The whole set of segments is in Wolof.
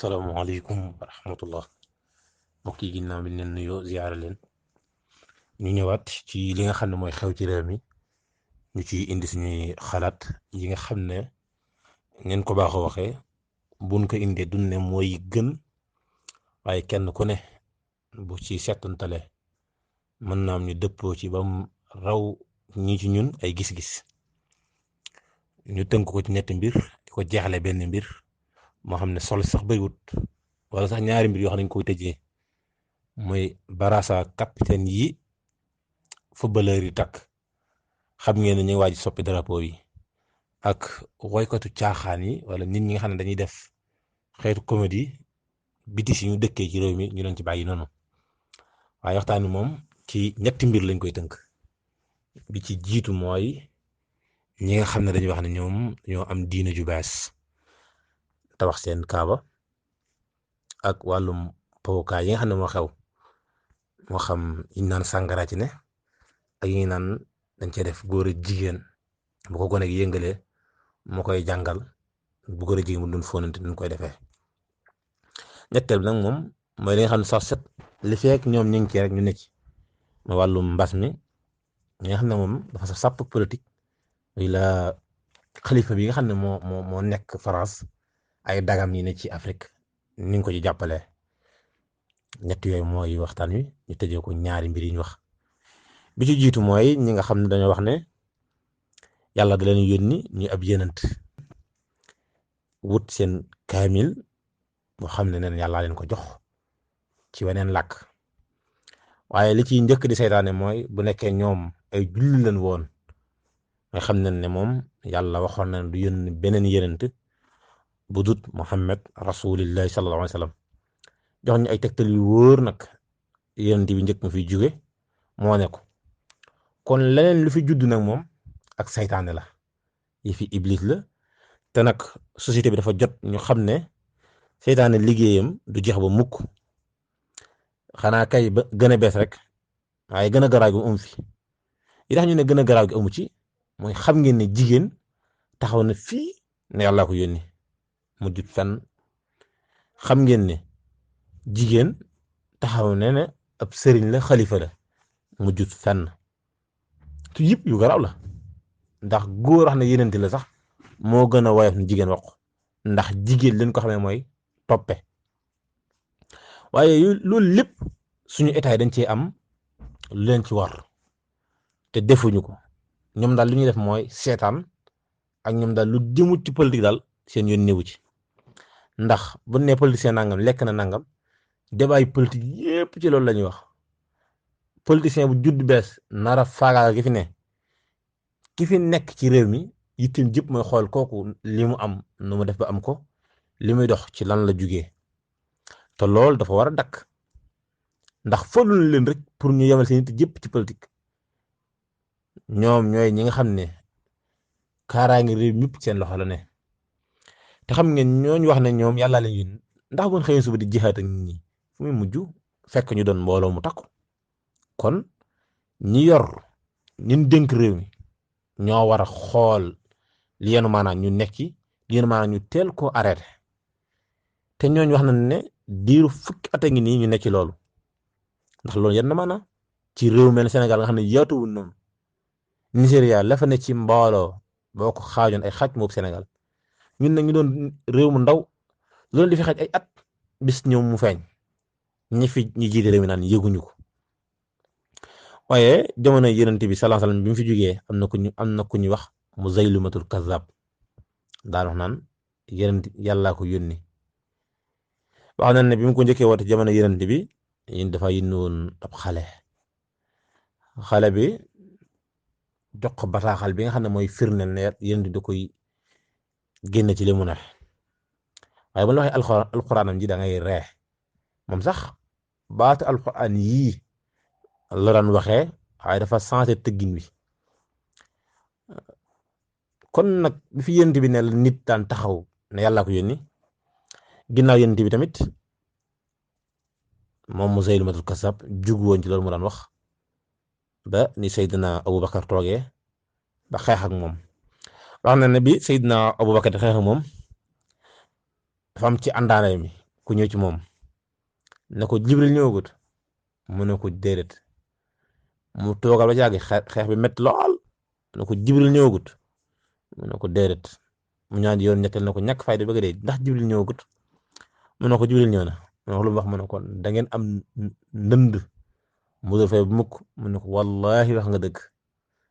salaamaaleykum wa rahmatullah mbokk yi ginnaaw bi ñu leen nuyoo ziyaara leen ñu ñëwaat ci li nga xam ne mooy xew ci réew mi ñu ciy indi suñuy xalaat yi nga xam ne ngeen ko baaxoo waxee buñ ko indee dun ne mooy gën waaye kenn ku ne bu ci settantale mën naam ñu dëppoo ci bam raw ñi ci ñun ay gis-gis ñu tënk ko ci ñetti mbir di ko jeexale benn mbir moo xam ne sol sax bëriwut wala sax ñaari mbir yoo xam ne dañ koy tëjee mooy Barça capitaine yi footballeur yi takk xam ngeen ne ñu ngi waaj soppi drapeau yi ak woykatu caaxaan yi wala nit ñi nga xam ne dañuy def xeetu comédie biti si ñu dëkkee ci réew mi ñu leen ci bàyyi noonu waaye waxtaan wi moom ci ñetti mbir lañ koy tënk bi ci jiitu mooy ñi nga xam ne dañuy wax ne ñoom ñoo am diine ju bees tabax seen kaaba ak wàllum powukaay yi nga xam ne moo xew moo xam yi naan sàngara ci ne ak yi naan dañ cee def góor a jigéen bu ko gone gi yëngalee moo koy jàngal bu góor a jigéen mu doon fóonante dañ koy defee ñetteel bi nag moom mooy li nga xam ne sax set li fekk ñoom ñu ngi ci rek ñu ne ci ma wàllum mbas mi ñi nga xam ne moom dafa sax sàpp politique muy la xalifa bi nga xam ne moo nekk France ay dagam yi ne ci Afrique ni nga ko ci jàppalee ñett yooyu mooy waxtaan wi ñu tëjee ko ñaari mbir yi ñu wax bi ci jiitu mooy ñi nga xam ne dañoo wax ne yàlla da leen yónni ñu ab yénant wut seen kaamil boo xam ne neen yàllaa leen ko jox ci weneen làkk waaye li ciy njëkk di seytaane mooy bu nekkee ñoom ay julli leen woon nga xam ne moom yàlla waxoon na du yónni beneen yénant bu dut Muhammad rasulillahi sallallahu alayhi wa sallam jox ñu ay tegtal yu wóor nag yonent bi njëkk ma fiy jóge moo ne ko kon leneen lu fi judd nag moom ak saytaane la yi fi iblis la te nag société bi dafa jot ñu xam ne saytaane liggéeyam du jeex ba mukk xanaa kay ba gën a bees rek waaye gën a garaaw gi amu fi yi tax ñu ne gën a garaaw gi amu ci mooy xam ngeen ne jigéen taxaw na fii ne yàllaa ko yónni mu jut fenn xam ngeen ne jigéen taxaw ne ab sëriñ la xalifa la mu jut fenn tu yëpp yu garaaw la ndax góor wax ne yenente la sax moo gën a woyof ni jigéen wax ndax jigéen leen ko xamee mooy toppe waaye loolu lépp suñu état yi dañ cee am lu leen ci war te defuñu ko ñoom daal lu ñuy def mooy seetaan ak ñoom daal lu jëmut ci politique daal seen yoon néewu ci ndax bu ne politicien nangam lekk na nangam débat yi politique yépp ci loolu la ñuy wax politicien bu judd bees nara faagaaga ki fi nekk ci réew mi yittim jëpp mooy xool kooku li mu am nu mu def ba am ko li muy dox ci lan la jugee te loolu dafa war a dakk ndax falul leen rek pour ñu yemal seen nit jëpp ci politique ñoom ñooy ñi nga xam ne kaaraange réew mi seen loxo la ne te xam ngeen ñooñu wax ne ñoom yàlla leen yónni ndax buñ xëyee suba di jihaat ak nit ñi fu muy mujj fekk ñu doon mbooloo mu takku kon ñi yor ñun dénk réew mi ñoo war a xool li yenu maanaam ñu nekk ci li yenu maanaam ñu teel koo arrêté te ñooñu wax nañ ne diiru fukki at a ngi nii ñu nekk ci loolu ndax loolu yenn maanaam ci réew mel Sénégal nga xam ne yaatuwul noonu Nigéria la fa ne ci mbooloo boo ko xaajoon ay xaaj moobu Sénégal ñun nag ñu doon réew mu ndaw loolu di fi xaj ay at bis ñëw mu feeñ ñi jiite réew mi naan yëguñu ko waaye jamono yonent bi sallallahu alayhi wasallam bi mu fi jógee am na ku ñu wax Musaylimatul Kazzab daan wax naan yonent yàllaa ko yónni wax nañ ne bi mu ko njëkkee woote jamono yonent bi yéen dafa yónni woon ab xale bi jox ko bataaxal bi nga xam ne mooy firndeel ne yonent da koy génn ci li mu ne waaye bu la waxee alxuraanam ji da ngay ree moom sax baatu alxuraan yii la daan waxee waaye dafa changé tëggin wi kon nag bi fi yonent bi ne la nit daan taxaw ne yàllaa ko yónni ginnaaw yonent bi tamit moom Musaylimatul Kazzab jug woon ci loolu mu daan wax ba ni Seydina Aboubacar toogee ba xeex ak moom wax na ne bi Seydina Aboubacar di xeex ak moom dafa am ci àndaane mi ku ñëw ci moom ne ko Jibril ñëwagut mu ne ko déedéet mu toogal ba jàggi xeex bi métti lool ne ko Jibril ñëwagut mu ne ko déedéet mu ñaan yoon ñetteel ne ko ñàkk fayda bëgg dee ndax Jibril ñëwagut mu ne ko Jibril ñëw na mu ne ko lu mu wax mu ne ko da ngeen am ndënd mu dul fay bu mukk mu ne ko wallahi wax nga dëgg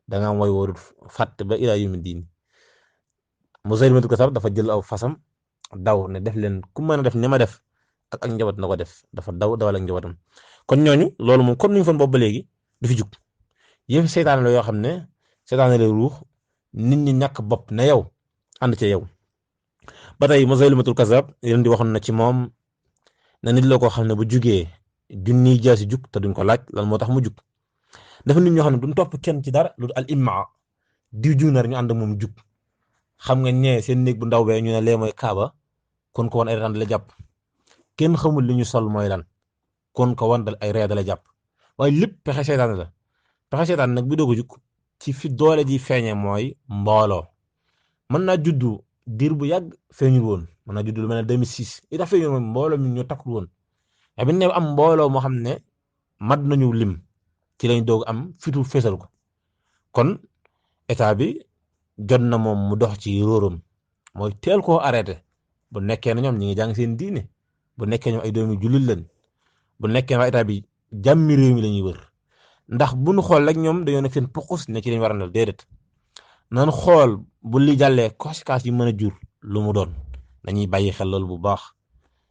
da nga am way woorut fàtte ba ilaa yawmi diin Musaylimatul Kazzab dafa jël aw fasam daw ne def leen ku mën a def ni ma def ak njaboot na ko def dafa dawal ak njabootam kon ñooñu loolu moom comme ni ñu foon boobu ba léegi du fi jug yëfi seytaane la yoo xam ne seytaane lay ruux nit ñi ñàkk bopp ne yow ànd ca yow ba tey Musaylimatul Kazzab yéen di waxoon na ci moom na nit la koo xam ne bu jugee junniy jaasi jug te duñ ko laaj lan moo tax mu jug dafa nit ñoo xam ne duñ topp kenn ci dara lu al immaa diw jug na rek ñu ànd moom jug xam nga ñee seen néeg bu ndaw bee ñu ne lee mooy Kaaba kon ko wan ay reetaan la jàpp kenn xamul li ñu sol mooy lan kon ko wan ay reetaan la jàpp waaye lépp pexe seytaane la pexe seytaane nag bi doog a jug ci fi doole ji feeñee mooy mbooloo mën naa juddu diir bu yàgg feeñul woon mën naa juddu lu mel ne 2006 li tax feeñul woon mbooloo mi ñu takkul woon waaye bi ne am mbooloo moo xam ne mat nañu lim ci lañ doog am fitu feesal ko kon état bi jot na moom mu dox ci róoram mooy teel koo arrêté bu nekkee na ñoom ñi ngi jàng seen diine bu nekkee ñoom ay doomi jullit lañ bu nekkee waa état bi jàmmi réew mi la ñuy wër ndax bu nu xool rek ñoom dañoo nekk seen puqus ne ci lañ war a nal déedéet nan xool bu li jàllee conséquences yi mën a jur lu mu doon dañuy bàyyi xel loolu bu baax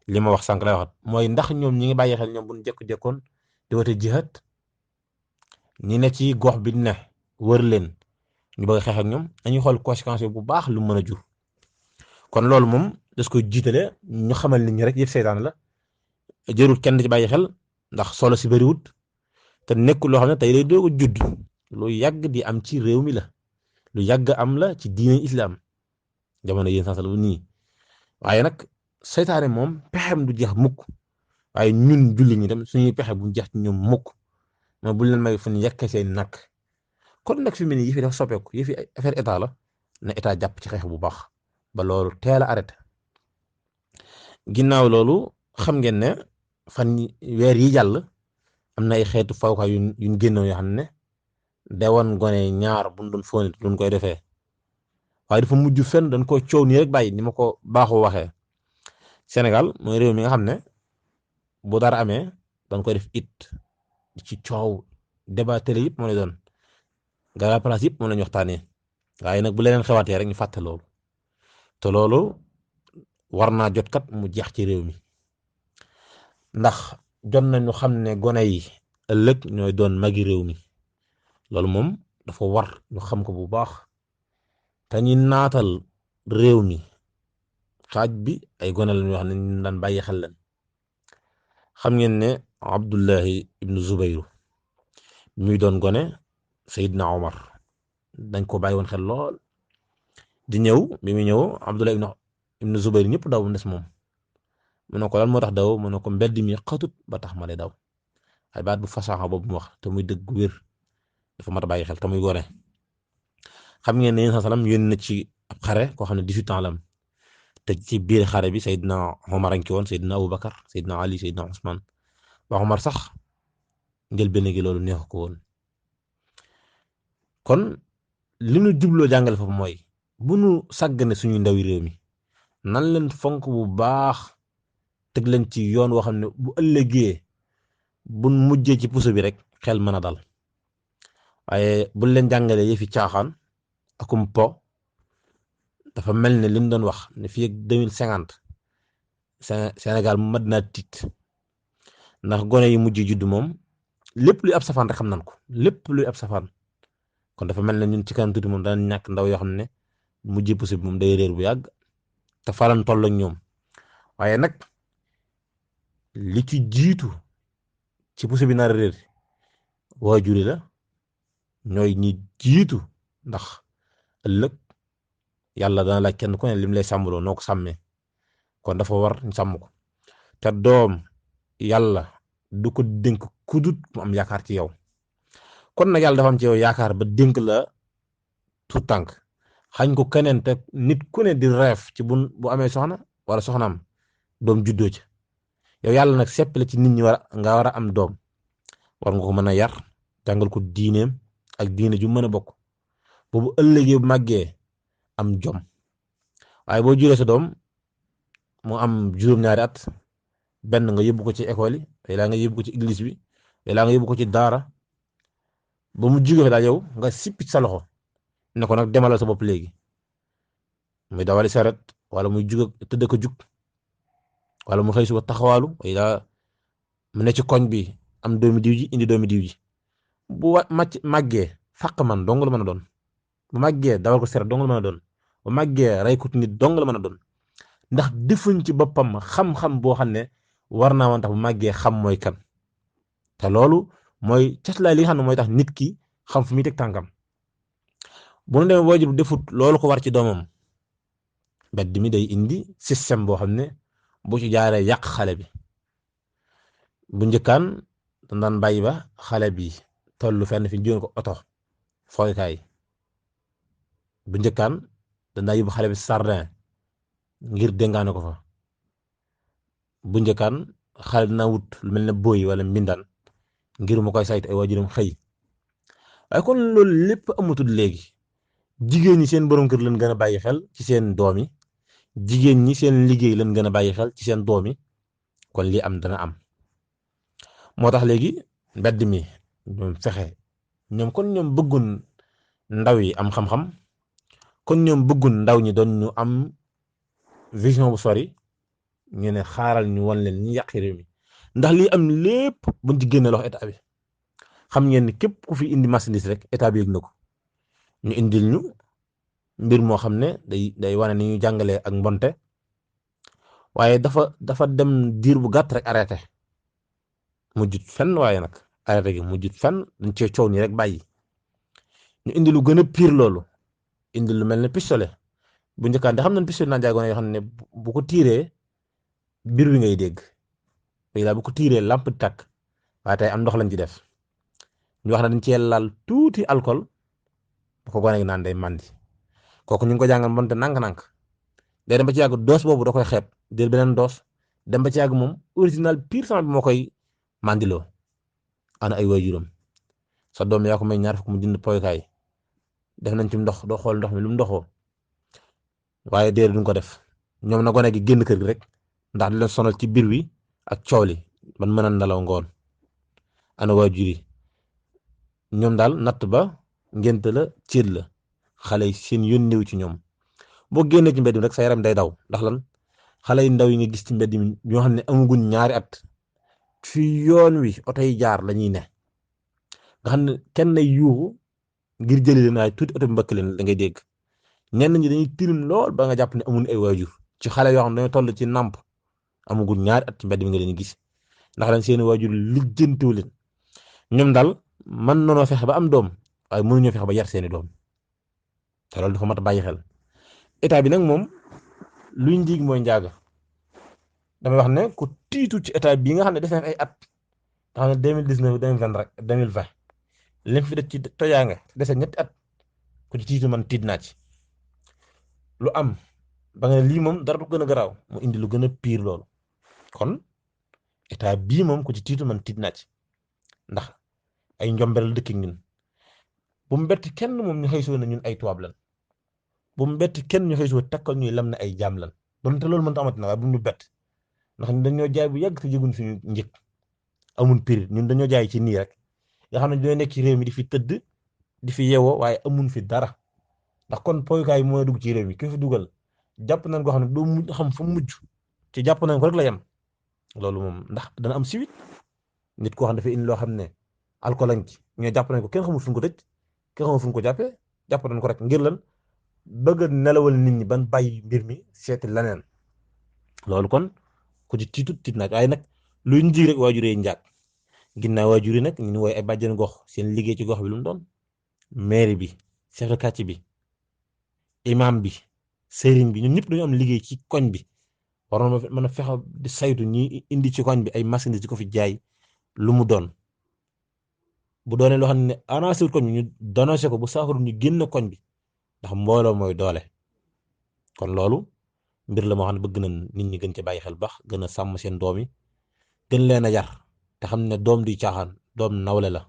li ma wax sànq lay waxat mooy ndax ñoom ñi ngi bàyyi xel ñoom bu ñu jekku-jekkoon di wote jihaad ñi ne ci gox bi ne wër leen ñu bëgg xeex ak ñoom dañuy xool conséquences yi bu baax lu mën a jur kon loolu moom das koy jiitale ñu xamal nit ñi rek yëpp seytaan la jërul kenn ci bàyyi xel ndax solo si bëriwut te nekkul loo xam ne tey lay doog a judd lu yàgg di am ci réew mi la lu yàgg am la ci diine islam jamono yéen sansal bu nii waaye nag seytaane moom pexem du jeex mukk waaye ñun julli ñi dem suñuy pexe bu jeex ci ñoom mukk ma bu leen may fu ñu yekkee seen nakk kon nag fi mu ne yëfi dafa soppeeku yëfi affaire état la na état jàpp ci xeex bu baax ba loolu teel a arrêté ginnaaw loolu xam ngeen ne fan weer yi jàll am na ay xeetu fawkaay yuñ génnoon yoo xam ne dewoon gone ñaar buñ doon fóonit luñ koy defee waaye dafa mujj fenn dañ ko coow nii rek bàyyi ni ma ko baaxoo waxee Sénégal mooy réew mi nga xam ne bu dara amee dañ koy def it ci coow débat télé yëpp moo lay doon gara place yëpp moom la ñu waxtaanee waaye nag bu leneen xewaatee rek ñu fàtte loolu te loolu war naa jot kat mu jeex ci réew mi ndax jot nañu xam ne gone yi ëllëg ñooy doon magi réew mi loolu moom dafa war ñu xam ko bu baax te ñi naatal réew mi xaaj bi ay gone lañu wax ne ñu daan bàyyi xel leen xam ngeen ne Abdullahi ibnu Zubayru muy doon gone Seydina Omar dañ ko bàyyi woon xel lool di ñëw bi muy ñëw Abdullahi ibnu Zubayru ñëpp daw mu des moom mu ne ko lan moo tax daw mu ne ko mbedd mi xatut ba tax ma lay daw ay baat bu fasaxa boobu mu wax te muy dëgg wér dafa mat a bàyyi xel te muy gone xam ngeen ne yéen salaam yónni na ci ab xare koo xam ne 18 ans la am te ci biir xare bi Seydina Omar a ngi ci woon Seydina Aboubacar Seydina Ali Seydina Ousmane ba Omar sax njëlbéen gi loolu neex ko woon kon li nu jubloo jàngale foofu mooy bu nu sàggane suñuy ndawi réew mi nan leen fonk bu baax teg leen ci yoon woo xam ne bu ëllëgee buñ mujjee ci puso bi rek xel mën a dal waaye buñ leen jàngalee yëfi caaxaan akum po dafa mel ne li mu doon wax ne fii ak 2050 Sénégal mu mat naa tiit ndax gone yi mujj judd moom lépp luy ab safaan rek xam nan ko lépp luy ab safaan kon dafa mel ne ñun ci kanam tuuti moom danañ ñàkk ndaw yoo xam ne mujjee puso bi moom day réer bu yàgg te falan toll ak ñoom waaye nag li ci jiitu ci puso bi nar a réer waajuri la ñooy ñi jiitu ndax ëllëg yàlla dana laaj kenn ku ne lim lay sàmmloo noo ko sàmmee kon dafa war ñu sàmm ko te doom yàlla du ko dénk kudut mu am yaakaar ci yow kon nag yàlla dafa am ci yow yaakaar ba dénk la tout tànk xañ ko keneen te nit ku ne di reef ci bu amee soxna wala soxnaam doom juddoo ci yow yàlla nag sepp la ci nit ñi nga war a am doom war nga ko mën a yar jàngal ko diineem ak diine ju mën a bokk boobu ëllëgee bu màggee am jom. waaye boo juree sa doom mu am juróom-ñaari at benn nga yóbbu ko ci école yi walla nga yóbbu ko ci église bi walla nga yóbbu ko ci daara ba mu jóge fa daal yow nga sippi sa loxo ne ko nag demalal sa bopp léegi muy dawali saret wala muy jug tëdd ko jug wala mu xëy suba taxawaalu walla mu ne ci koñ bi am doomi diw ji indi doomi diw ji bu màggee fàq man dong la mën a doon bu màggee dawal ko saret dong la mën a doon bu màggee rey ko nit dong la mën a doon ndax defuñ ci boppam xam-xam boo xam ne war naa woon tax bu màggee xam mooy kan te loolu mooy caslaay li nga xam ne mooy tax nit ki xam fu muy teg tànkam bu nu demee waajur defut loolu ko war ci doomam mbedd mi day indi système boo xam ne bu ci jaaree yàq xale bi bu njëkkaan dañ daan bàyyi ba xale bi tollu fenn fi jóon ko oto fooykaay bu njëkkaan dañ daan yóbbu xale bi sardin ngir déngaane ko fa bu njëkkaan xale dina wut lu mel ne boy wala mbindaan ngir mu koy saytu ay waajuram xëy waaye kon loolu lépp amatul léegi jigéen ñi seen borom kër lañ gën a bàyyi xel ci seen doom yi jigéen ñi seen liggéey lañ gën a bàyyi xel ci seen doom yi kon lii am dana am moo tax léegi mbedd mi ñoom fexe ñoom kon ñoom bëggun ndaw yi am xam-xam kon ñoom bëggun ndaw ñi doon ñu am vision bu sori ñu ne xaaral ñu wan leen ñi yàq réew mi ndax lii am lépp buñ ci génne loxo état bi xam ngeen ni képp ku fi indi marchandise rek état bi yëg na ko ñu indil ñu mbir moo xam ne day wane ni ñu jàngalee ak mbonte waaye dafa dem diir bu gàtt rek arrêté mujjut fenn waaye nag arrêté gi mujjut fenn dañ cee coow nii rek bàyyi ñu indi lu gën a pire loolu indi lu mel ne pistolet bu njëkkaan de xam nañ pistolet naa jaagoon yoo xam ne bu ko tiiree biir bi ngay dégg léegi bu ko tiiree lamp di tàkk waaye tey am ndox lañ ci def ñu wax ne dañ cee laal tuuti alcool bu ko gone gi naan day màndi kooku ñu ngi ko jàngal mbonte nànk-nànk day dem ba ci yàgg doos boobu da koy xeeb jël beneen doos dem ba ci yàgg moom original pire sang bi moo koy mandiloo ana ay waajuram sa doom yaa ko may ñaar fukk mu jënd poykaay def nañ ci ndox doo xool ndox mi lu mu ndoxoo waaye déedéet duñ ko def ñoom na gone gi génn kër gi rek ndax di leen sonal ci biir wi ak coow li man mën a nelaw ngoon ana waajur yi ñoom daal natt ba ngént la ciit la xale yi seen yónneew ci ñoom boo génnee ci mbedd mi rek sa yaram day daw ndax lan xale yu ndaw yi nga gis ci mbedd mi ñoo xam ne amaguñ ñaari at fi yoon wi oto yi jaar lañuy ne nga xam ne kenn nay yuuxu ngir jëli leen waaye tuuti oto bi mbëkk leen da ngay dégg ñenn ñi dañuy tirim lool ba nga jàpp ne amuñ ay waajur ci xale yoo xam ne dañoo toll ci nàmp amaguñ ñaari at ci mbedd mi nga leen gis ndax lan seen waajur lijjantiwu leen ñoom daal mën nanoo fexe ba am doom waaye mënuñoo fexe ba yar seeni doom te loolu dafa mat a bàyyi xel état bi nag moom luy njiig mooy njaaga damay wax ne ku tiitu ci état bii nga xam ne def na ay at nga xam ne 2019 2020 rek 2020 lim fi def ci tojaange dese ñetti at ku ci tiitu man tiit naa ci lu am ba nga ne lii moom dara du gën a garaaw mu indi lu gën a pire loolu kon état bii moom ku ci tiitu man tiit naa ci ndax ay njombel dëkk ñun bu mu bett kenn moom ñu xëy soo na ñun ay tubaab lan bu mu bett kenn ñu xëy soo takkal ñuy lam ne ay jaam lan donte loolu mënta amati na waaye bu mu bett ndax ñun dañoo jaay bu yàgg te yëguñ suñu njëkk amul prix ñun dañoo jaay ci nii rek nga xam ne dañoo nekk ci réew mi di fi tëdd di fi yeewoo waaye amun fi dara ndax kon poykaay mooy dugg ci réew mi ki fi dugal jàpp nañ ko xam ne doo mujj xam fu mu mujj ci jàpp nañ ko rek la yem loolu moom ndax dana am siwit nit koo xam ne dafa indi loo xam ne alcool lañ ci ñoo jàpp nañ ko kenn xamul fu ñu ko tëj kenn xamul fu ñu ko jàppee jàpp nañ ko rek ngir lan bëgg a nelawal nit ñi ban bàyyi mbir mi seeti leneen loolu kon ku ci tiitut tiit naaj waaye nag luy nji rek waajuree njaag ginnaaw waajur yi nag ñu ngi woy ay bàjjen gox seen liggéey ci gox bi lu mu doon maire bi chef de quartier bi imam bi sëriñ bi ñun ñëpp dañu am liggéey ci koñ bi waroon mën a fexe di saytu ñi indi ci koñ bi ay machines di ko fi jaay lu mu doon bu doonee loo xam ne annoncé wul koñ bi ñu dénoncé ko bu saafaru ñu génn koñ bi ndax mbooloo mooy doole kon loolu mbir la moo xam ne bëgg nañ nit ñi gën ci bàyyi xel baax gën a sàmm seen doom yi gën leen a yar te xam ne doom di caaxaan doom nawle la.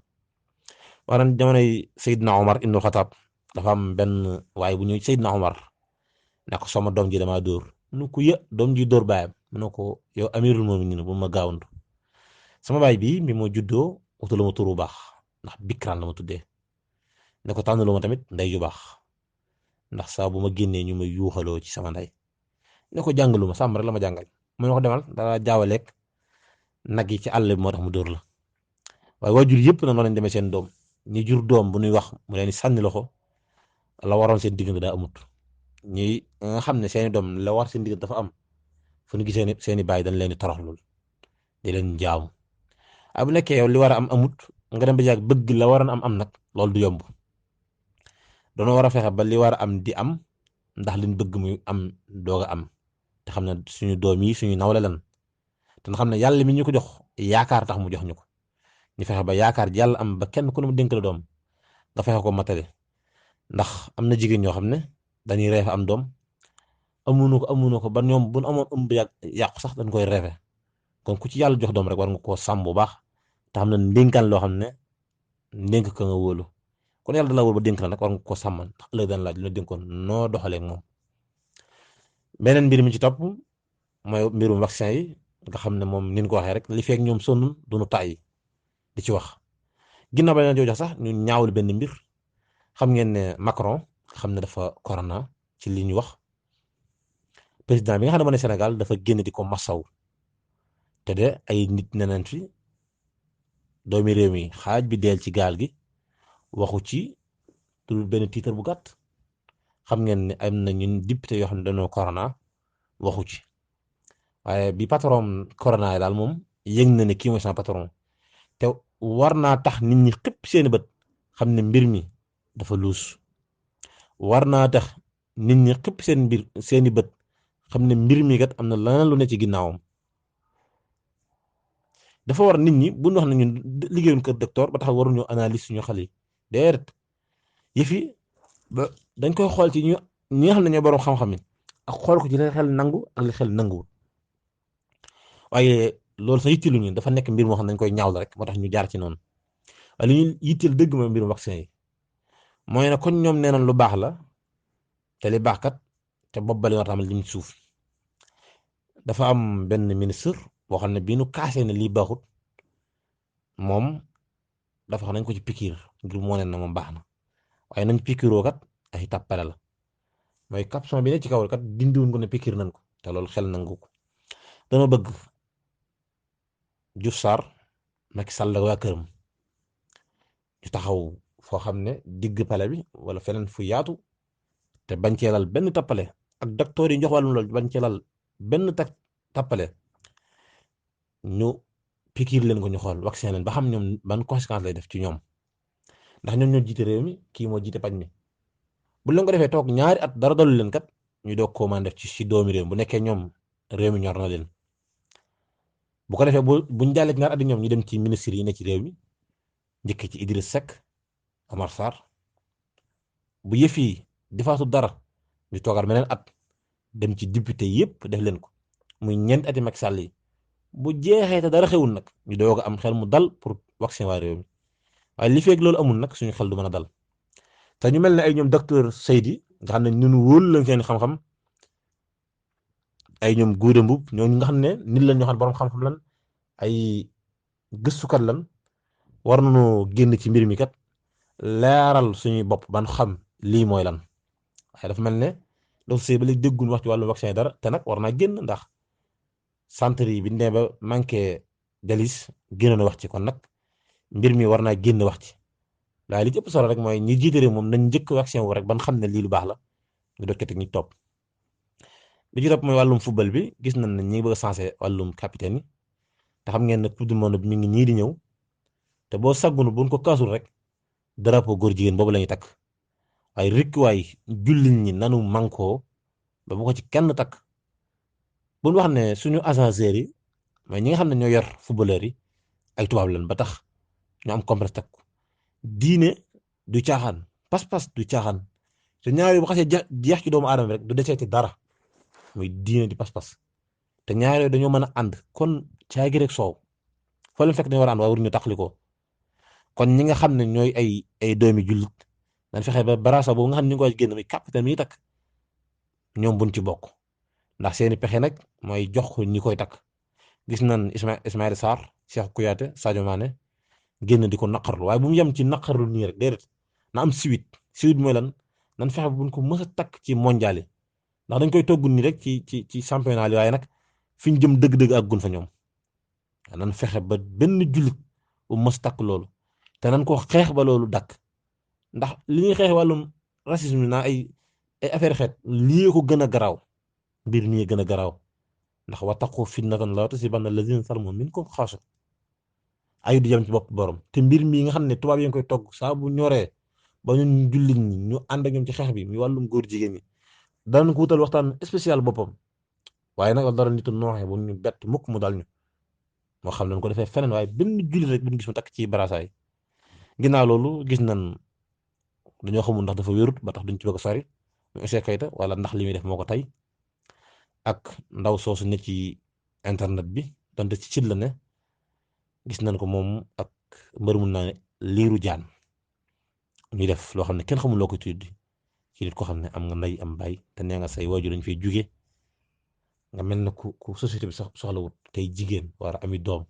waran jamonoy Seydina Omar ibnul Xataab dafa am benn waaye bu ñuy Seydina Omar ne ko sama doom ji damaa dóor mu ne ko doom ji dóor baayam mu ne ko yow amirul mu'minin bu ma gaawantu sama baay bi mi moo juddoo wutalu ma tur bu baax ndax Bikran la ma tuddee ne ko tànnalu ma tamit ndey yu baax ndax saa bu ma génnee ñu ma yuuxaloo ci sama ndey ne ko jàngalu ma sàmm rek la ma jàngal mu ne ko demal dara jaawaleeg nag yi ci àll bi moo tax mu dóor la waaye waajur yëpp na noonu lañ demee seen doom ñi jur doom bu ñuy wax mu leen di sànni loxo la waroon seen diggante daa amut ñi nga xam ne seeni doom la war seen diggante dafa am fu ñu gisee seeni baay dañ leen di toroxlul di leen jaamu bu nekkee yow li war a am amut nga dem ba yàgg bëgg la waroon am nag loolu du yomb doona war a fexe ba li war a am di am ndax liñ bëgg muy am doog a am te xam ne suñu doom yi suñu nawle lan te nga xam ne yàlla mi ñu ko jox yaakaar tax mu jox ñu ko ñu fexe ba yaakaar ji yàlla am ba kenn ku ne mu dénk la doom nga fexe ko matale ndax am na jigéen ñoo xam ne dañuy reefe am doom amuñu ko ba ñoom bu ñu amoon ëmb yàqu sax dañ koy reefe kon ku ci yàlla jox doom rek war nga koo sàmm bu baax te xam ne ndénkaan loo xam ne ndénk ka nga wóolu kon yàlla da la wóolu ba dénk la nag war nga koo sàmmal ndax ëllëg dana laaj lu la dénkoon noo doxalee moom. beneen mbir mi ci topp mooy mbirum vaccin yi nga xam ne moom ni ñu ko waxee rek li feek ñoom sonnul duñu tàyyi di ci wax ginnaaw ba leen jox sax ñu ñaawul benn mbir xam ngeen ne Macron xam ne dafa corona ci li ñu wax président bi nga xam ne moo ne Sénégal dafa génn di ko masaw te de ay nit neneen fi doomi réew mi xaaj bi deel ci gaal gi waxu ci tur benn titre bu gàtt xam ngeen ne am na ñun député yoo xam ne dañoo corona waxu ci waaye bi patron corona yi daal moom yëg na ne kii mooy sama patron te war naa tax nit ñi xëpp seeni bët xam ne mbir mi dafa luus war naa tax nit ñi xëpp seeni bët xam ne mbir mi kat am na leneen lu ne ci ginnaawam dafa war nit ñi bu ñu wax ne ñun liggéeyuñ kër docteur ba tax waruñu analyse suñu xale yi déedéet yëf yi ba dañ koy xool ci ñi nga xam ne ñoo borom xam-xam yi ak xool ko ci li xel nangu ak li xel nanguwul waaye loolu sax yitteelu ñu dafa nekk mbir moo xam ne dañ koy ñaaw la rek moo tax ñu jaar ci noonu waaye li ñu yitteel dëgg mooy mbirum vaccin yi mooy ne kon ñoom nee nañ lu baax la te li baax kat te bopp bali war tamal li ci suuf dafa am benn ministre boo xam ne bii nu kaasee ne lii baaxut moom dafa xam nañ ko ci pikiir ngir moo ne na moom baax na waaye nañ pikiiroo kat ay tàppale la mooy caption bi ne ci kaw kat dindiwuñ ko ne pikiir nañ ko te loolu xel nangu ko dama bëgg Diouf Sarr Macky Sall la waa këram ñu taxaw foo xam ne digg pale bi wala feneen fu yaatu te bañ cee lal benn tappale ak docteur yi jox wàllum loolu bañ cee lal benn tappale ñu pikiir leen ko ñu xool vaccin leen ba xam ñoom ban conséquence lay def ci ñoom ndax ñoom ñoo jiite réew mi kii moo jiite paj mi bu leen ko defee toog ñaari at dara dalu leen kat ñu doog koo mën def ci doomi réew bu nekkee ñoom réew mi ñor na leen bu ko defee buñ jàllee ci ñaari at ñoom ñu dem ci ministre yi ne ci réew mi njëkk ci Idriss Seck Omar Sarr bu yëf yi di faatu dara ñu toogaat meneen at dem ci député yëpp def leen ko muy ñeenti ati Macky Sall yi bu jeexee te dara xewul nag ñu doog a am xel mu dal pour vaccin waa réew mi waaye li feeg loolu amul nag suñu xel du mën a dal te ñu mel ne ay ñoom docteur Seydi nga xam ne ñun wóolu lañ seen xam-xam ay ñoom Gouda Mboup ñooñu nga xam ne nit lañ ñoo xam ne borom xam-xam lan ay gëstukat lan war nañoo génn ci mbir mi kat leeral suñuy bopp ban xam lii mooy lan waaye dafa mel ne docteur Seydi ba léegi dégguñ wax ci wàllu vaccin yi dara te nag war naa génn ndax centre yi bi ñu ba manqué dalis génn na wax ci kon nag mbir mi war naa génn wax ci waaye li ci ëpp solo rek mooy ñi jiite réew moom nañ njëkk vaccin wu rek ban xam ne lii lu baax la ñu doog teg ñu topp li ci topp mooy wàllum football bi gis nañ ne ñi ngi bëgg a sensé wàllum capitaine yi te xam ngeen ne coupe du monde bi mi ngi nii di ñëw te boo saggunu buñ ko kaasul rek drapeau góor jigéen boobu la ñuy takk waaye rikk waay jullit ñi nanu mànkoo ba bu ko ci kenn takk buñ wax ne suñu agents yi mooy ñi nga xam ne ñoo yor footballeur yi ay tubaab lañ ba tax ñu am complexe takk diine du caaxaan pas-pas du caaxaan te ñaar yooyu bu xasee jeex ci doomu aadama rek du deseeti dara muy diine di pas-pas te ñaar yooyu dañoo mën a ànd kon caagi rek soow foo leen fekk dañu war a ànd waaye waruñu tàqali ko. kon ñi nga xam ne ñooy ay doomi jullit dañ fexe ba barasa boobu nga xam ne ñu ngi koy génn muy capitaine mi takk ñoom buñ ci bokk ndax seeni pexe nag mooy jox ko ñi koy takk. gis nañ Ismaïla Sarr Cheikh Kouyaté Sadio Mané génn di ko naqarlu waaye bu mu yem ci naqarlu nii rek déedéet na am siwit mooy lan nan fexe ba buñ ko mës a takk ci mondial yi ndax dañ koy togg nii rek ci championnat yi waaye nag fi ñu jëm dëgg-dëgg ak gun fa ñoom nan fexe ba benn jullit bu mës takk loolu te nan ko xeex ba loolu dakk ndax li ñuy xeex wàllum racisme naa ay affaire xeet lii ko gën a garaaw mbir mi gën a garaaw ndax wattaqu fitnatan laa tusiibanna allaziina zalamu minkum xaassa ay du jëm ci bopp borom te mbir mii nga xam ne tubaab yi nga koy togg saa bu ñoree ba ñun jullit ñi ñu ànd ak ñoom ci xeex bi mi wàllum góor jigéen ñi danañ ko wutal waxtaan spécial boppam waaye nag dara nitu nooxee bu ñu bett mukk mu dal ñu moo xam nañ ko defee feneen waaye benn jullit rek bu ñu gis mu takk ci barasaay ginnaaw loolu gis nañ dañoo xamul ndax dafa wérut ba tax duñ ci bëgg a sori mu Ouzin Keita wala ndax li muy def moo ko tey ak ndaw soosu ne ci internet bi donte ci site la ne gis nañ ko moom ak mbër mun naa ne liiru jaan ñuy def loo xam ne kenn xamul loo koy tuddi ci nit ko xam ne am nga ndey am baay te nee nga say waajur dañ fay jóge nga mel ne ku société bi soxlawut tey jigéen war a ami doom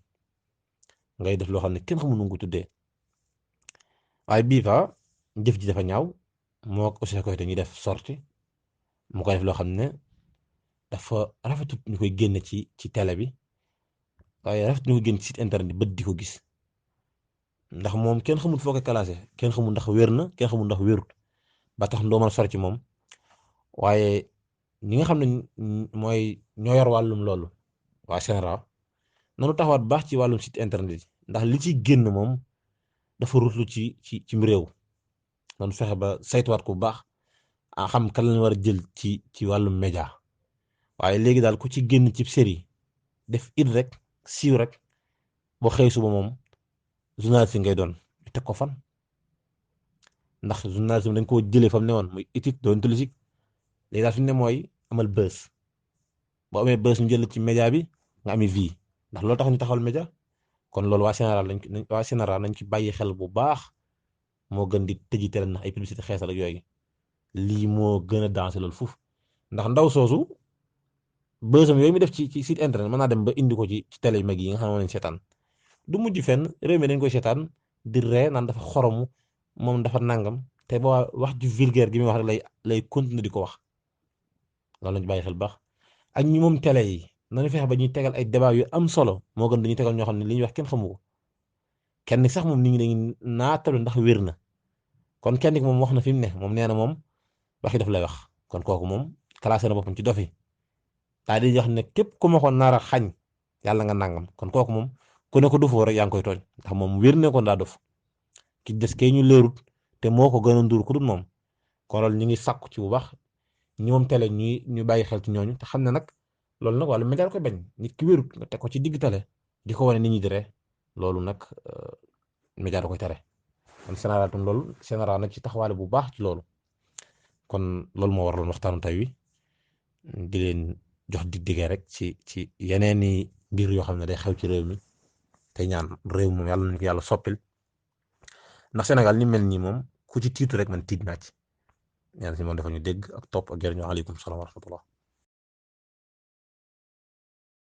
ngay def loo xam ne kenn xamul nu nga ko tuddee waaye bii fa jëf ji dafa ñaaw moo ko Ouzin Keita ñuy def sorti mu koy def loo xam ne dafa rafetut ñu koy génne ci télé bi waaye rafet ñu koy génne ci site internet bi bët di ko gis ndax moom kenn xamul foo ko classé kenn xamul ndax wér na kenn xamul ndax wérut ba tax ndoo mën a sori ci moom waaye ñi nga xam ne mooy ñoo yor wàllum loolu waa CNRA nanu taxawaat baax ci wàllum site internet yi ndax li ci génn moom dafa rutlu ci réew nanu fexe ba saytuwaat ko bu baax a xam kan lañ war a jël ci wàllum média waaye léegi daal ku ci génn ci série def it rek siiw rek boo xëy suba moom journaliste ngay doon ñu teg ko fan ndax journaliste dañ koo jëlee fam ne woon muy éthique déontologique léegi daal fi ne mooy amal bës boo amee bës ñu jël ci média bi nga amee vie ndax loolu tax ñu taxawal média kon loolu waa CNRA nañ ci bàyyi xel bu baax moo gën di tëji télé ndax ay publicité xeesal ak yooyu lii moo gën a dansé loolu foofu ndax ndaw soosu bësam yooyu mu def ci site internet mën naa dem ba indi ko ci télé yu mag yi nga xam ne nañ seetaan du mujj fenn réew mi dañ koy seetaan di ree naan dafa xoromu moom dafa nangam te boo wax ju vulgaire gi muy wax rek lay continuer di ko wax loolu lañ bàyyi xel baax ak ñi moom télé yi nañu fexe ba ñuy tegal ay débat yu am solo moo gën dañuy tegal ñoo xam ne li ñuy wax kenn xamu ko kenn sax moom nit ñi dañuy naatalu ndax wér na kon kenn ki moom wax na fi mu ne moom nee na moom waxi daf lay wax kon kooku moom classé na boppam ci dofi daa di wax ne képp ku ma ko nar a xañ yàlla nga nangam kon kooku moom ku ne ko dofoo rek yaa ngi koy tooñ ndax moom wér ne ko daa dof ki des kay ñu leerut te moo ko gën a ndur ku dul moom kon loolu ñu ngi sàkku ci bu baax ñi moom télé ñu bàyyi xel ci ñooñu te xam ne nag loolu nag wàllu média koy bañ nit ki wérut nga teg ko ci digg télé di ko wane nit ñi di ree loolu nag média da koy tere kon CNRA tam loolu CNRA nag ci taxawaale bu baax ci loolu kon loolu moo waraloon waxtaanu tey wi di leen jox dig-digee rek ci yeneeni mbir yoo xam ne day xew ci réew mi te ñaan réew moom yàlla nañu ko yàlla soppil ndax Sénégal ni mel nii moom ku ci tiitu rek man tiit naa ci ñaan si moom dafa ñu dégg ak topp ak jërëjëf aleykum salaam wa rahmatullah